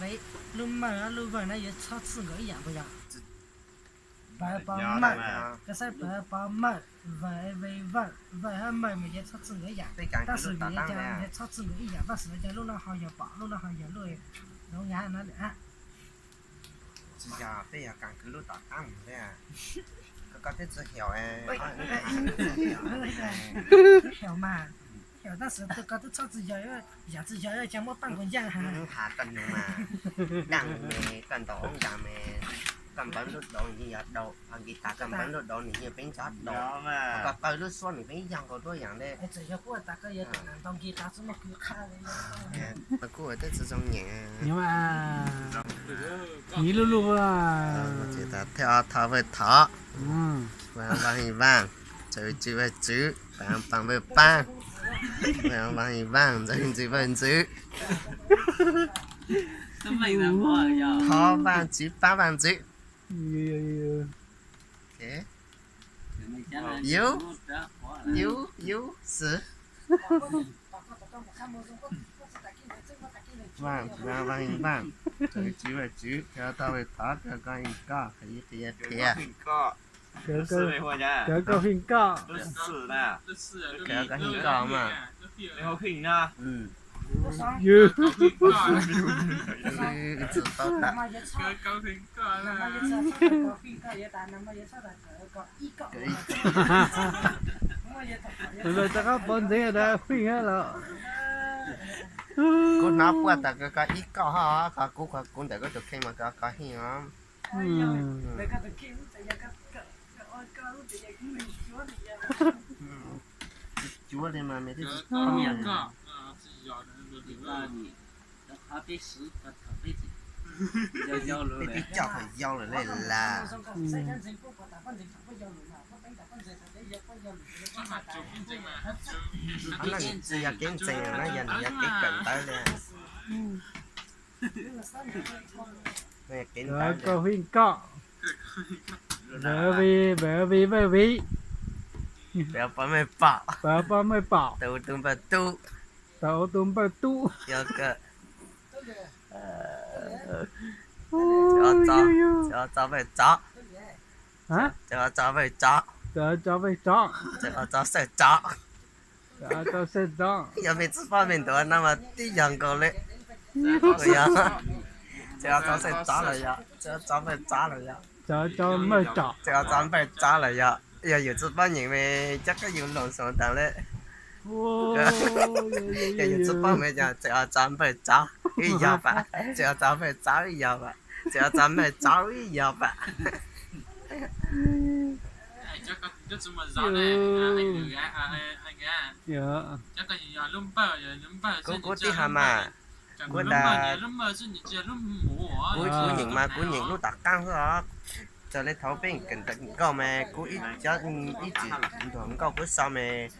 mawj, lub mawj, lub vawj no yuav txhob txwj nkaus ib yam nkaus yog. Pov mawj, koj saib pov mawj, vawj, vawj, vawj hab mawj mas yuav txhob txwj nkaus ib yam, tab sis vim li cas yuav txhob txwj nkaus ib yam, tab sis li cas lub no ho yog pom, lub no ho yog lub, lub nga no lawm. Tsis yog, peb yog kaas kwv lub tom qab mus thiab. Koj, koj twb tsis xyaum, xyaum mas, xyaum tab sis koj twb txhob txwj yog, yam txwj yog cas muab paab nkaus ncaaj has. Has koj nug mas, daaj me, koj ntaus oob nkaas me, koj npawv lub dauv nws yeej yog dauv, ho nkis tas koj npawv lub dauv nws yeej peb nco dauv, koj qaw lub suab nws peb yog nkaus duab yam le. Kuj ua tej txwv zoo nyeem. Nyiv lub lub. Thiab ob thov vawj thov, vaaj vaaj heej vaaj, txawj tswv vawj tswv, paab paab vawj paab, vaaj vaaj heej vaaj, ntxawg ntxwv vawj ntxwv. Thov vaaj tswv paab vaaj ntxwv. Yub, yub, yub xwb. Vaaj, vaaj heej vaaj, txawj tswv vawj tswv, thiab ob thov vawj thov, koj koj heej koj, qhia qhia thiab. Kawg koj heej koj. Kawg koj heej koj mas. Yus. Tus ntawd rov qab pov ntxiv ntawd heej los. Kuv hnov puaj tas kawg koj ib koj ho, qhov kuv, qhov kuv ntawm koj tus kheej mas kawg koj heej os. Cuab li mas me twb tsis paub. Peb twb coj thaum yau lawm li las. Qhov no nws tsis yog kev ntseeg na, yog nws yog kev kawm ntawv li. Kev ntawv koj heej koj. Vij, vij, vij, vij. Pov mej pom. Pov mej pom. Tau tus npawj tub. Tau tus npawj tub. Yog kawg. Txawm tso vawj tsov. Txawm tso vawj tsov. Txawm tso vawj tsov. Txawm tso vawj tsov. Yog me tsis paub me ntuav no mas twb yog nkaus li. Txawm tso vawj tsov los yog, txawm tso vawj tsov los yog, txawm tso vawj tsov, txawm tso vawj tsov los yog, yog yus tsis paub nyeem me cov kab yus loos xaus tas li. Yog yus tsis paub me cas txawm tso vawj tsov ib yog pam, txawm tso vawj tsov ib yog pam, txawm tso vawj tsov ib yog pam. Kuv, kuv tib ha mas, kuv, kuv nyeem mas kuv nyeem lub tom qaab xwb os. Raws li thaum peb kawm ntawv nkauj mas kuv ib, ib txwm ntuas nkauj kuv xaus mas,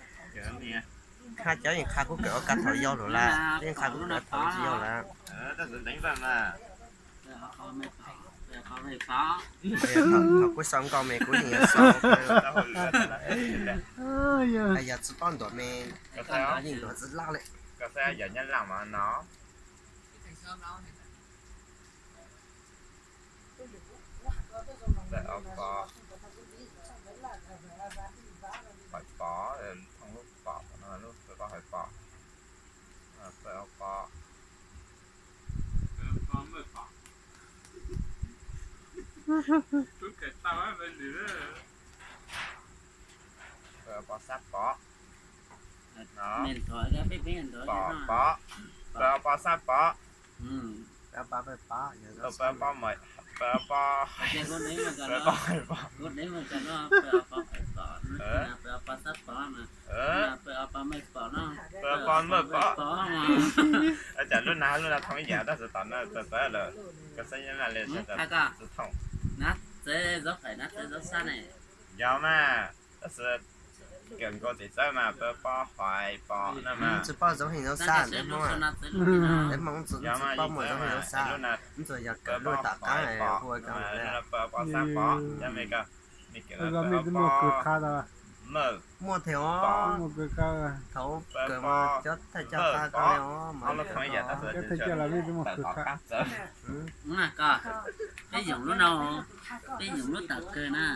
hab cov yeej qha kuv kawm ua kab thaum yau lawm lawm, yeej qha kuv kawm thaum tsis yau lawm. Thaum kuv xaus nkauj mas kuv yeej yuav xaus, yog tsis paub ntuas mas yeej ntuas tsis loj li. Pov xab pov. Pov, pov, pov xab pov. Pov, pov, pov, pov, pov, pov, pov, pov, pov, pov, pov, pov, pov, pov. Cas lub no lub no thooj ib yam tab sis tom no txawv txawv lawm, koj xav li tsis thooj. Yog mas, tab sis kawm nkaus txawv txawv mas pov, pov, hais pov no mas. Tsis paub zoo heej zoo xab, peb Hmoob, peb Hmoob tsis paub muaj zoo heej zoo xab, tsuas yog kawm lub tom qaab hu ua kawg. Pov, pov, xab pov, yog me kawg. Los mej twb muaj kws qha tas. Muaj thiab os. Muaj kws qha. Thaum kawg mas cov thawj coj qha tau os, mas cov thawj coj los mej twb muaj kws qha. Ko, peb yoom lub no, peb yoom lub tawm kawg na.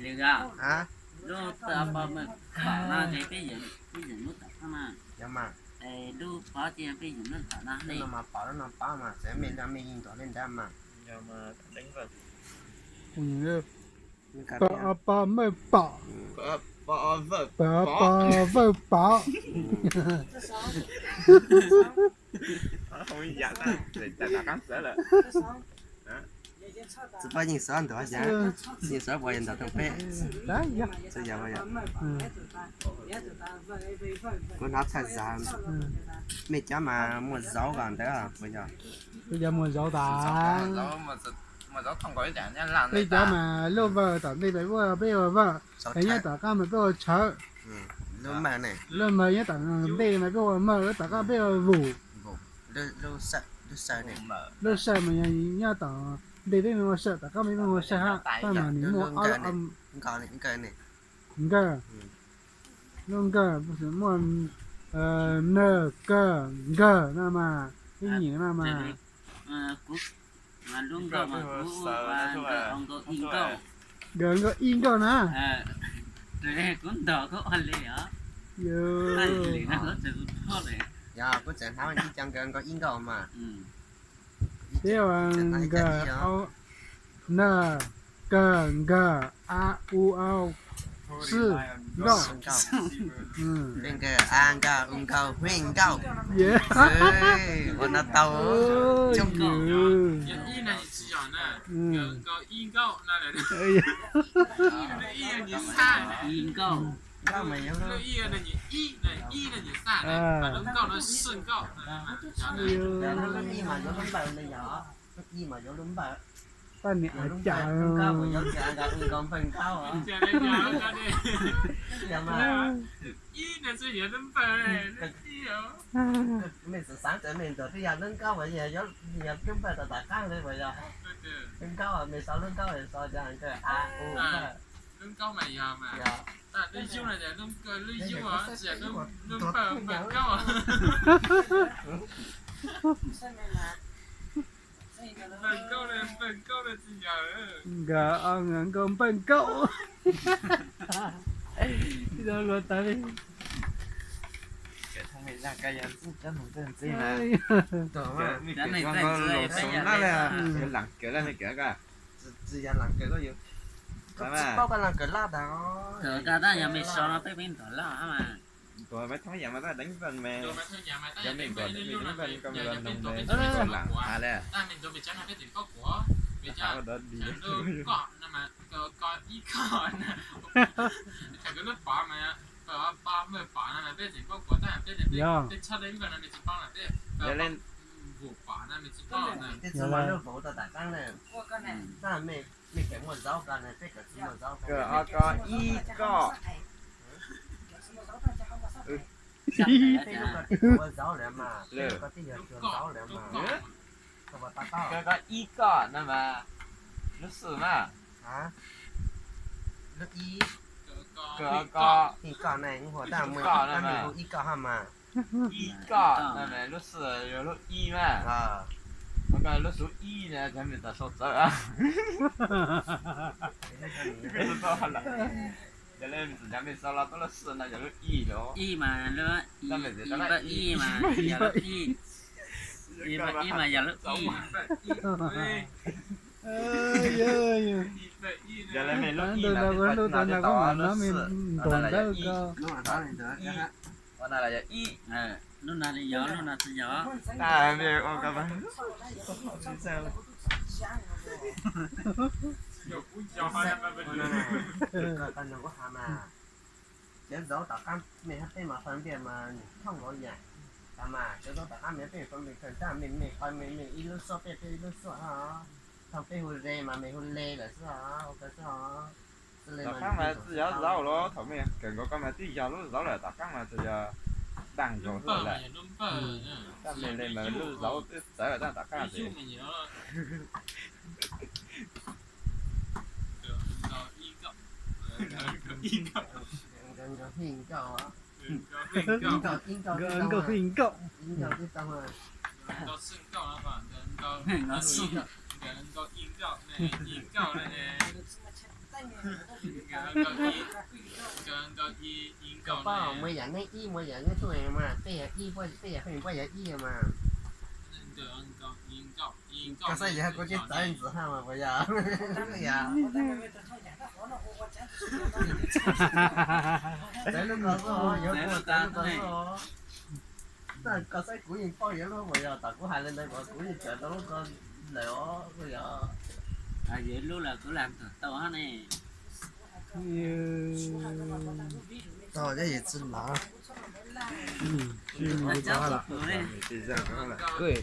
Li, lub pab mej pom no ces peb yoom lub tawm kawg na. Es lub pov ces peb yoom lub tawm no ne. Lub no pov, lub no pov mas txawm mej lub mej yeej nrog li ntawd mas. Pab, pab mej pom. Pab, pab vawj pom. Tsis paub yeej xav ntawd, yeej xav pom ntawm rooj peb. Kuv hnov txhaj zag, mej cov mas muaj zauv ko ntawd puas yog? Kuv cov muaj zauv tas. Peb cov mas lub vawj tom ntej peb ua, peb ua vawj, es nyob tom qab mas peb ua tshawv. Lub mawj nyob tom ntej mas peb ua mawj, tom qab peb ua vus. Lub sawj mas nyob tom ntej peb ua sawj, tom qab peb ua sawj hab, tab mas nws muaj ob lub nkawj, lub nkawj muaj nawj kawg nkawg no mas, ib nyim no mas. Nkawj, nkawj ib nkauj na. Yog kuv tseem hnov ib co nkawd nkauj ib nkauj mas. Peb ua nkawj, nawj kawg nkawg, a u au, xwj nkauj. Peb nkawj a nkauj u nkauj hwj nkauj. Ua no tau. Pab niam a cas. Mej xav xav tas mej ntawd twb yog lub nkauj, yog lub npawg tom tom qab li puas yog? Lub nkauj, mej sau lub nkauj, sau cov nkawj a u. Lub nkauj mas yog mas. Lub yub no, lub yub tsis yog lub npawg, npawg nkauj. Npawg nkauj, npawg nkauj tsis yog. Nkawd nkauj npawg nkauj. Luag tas li. Tsis yog leej kawg laj tas. Koj tab yog mej sau no peb peb nrog laj mas. Tus maiv thoob yam mas tab deev npawg mas. Yog mej nkaus deev npawg koj mas los noog mej lam has le. Yog. Yog le. Kawg o ko ib koj. Kawg ko ib koj no mas lub xwm mas. Kawg o ko ib koj no mas. Ib koj no mas lub xwm yog lub ib mas. Ho koj lub xub ib no cov mej tau sau txawv. Yog le mej txawm cov mej sau los tau lub xwm no yog lub ib los. Ib mas lub, ib npawg ib mas yog lub ib. Ib npawg ib mas yog lub ib. Yog le mej lub ib no twb pab no twb tau lub xwm, ua no los yog ib. Lub no yog, lub no tsis yog. Cov zauv tom qab mej hab peb mas faj npiaj mas thooj nkaus yam. Tas mas cov zauv tom qab mej hab peb faj npiaj kawg tab mej, mej qhov mej, mej ib lub xuaj peb, peb ib lub xuaj hab. Thaum peb hu ze mas mej hu le lawm xwb os, ua kawg xwb os. Tom qab mas tsis yog zauv los thaum mej kawm nkaus ko mas twb yog lub zauv lawm, tom qab mas tsuas yog Tag nkaus lawm. Tab me li mas lub zauv twb txawv tag tom qab xwb. Nkauj, nkauj, nkauj. Muaj yam nej ib, muaj yam nej tuaj mas, tej yam ib, tej yam pheej muaj yam ib mas. Koj saib yog kuv tsis txawv ntxiv haj mas puas yog? Txawv lub ko xwb, yuav kuv txawv lub ko xwb. Koj saib kuv yeej paub yuav lub puas yog, tam kuv hais li ntawd kuv yeej txawv tau lub ko lawm os, puas yog? Yog lub los kuv lam tau ne. Tau, yog tsis lav. Kuj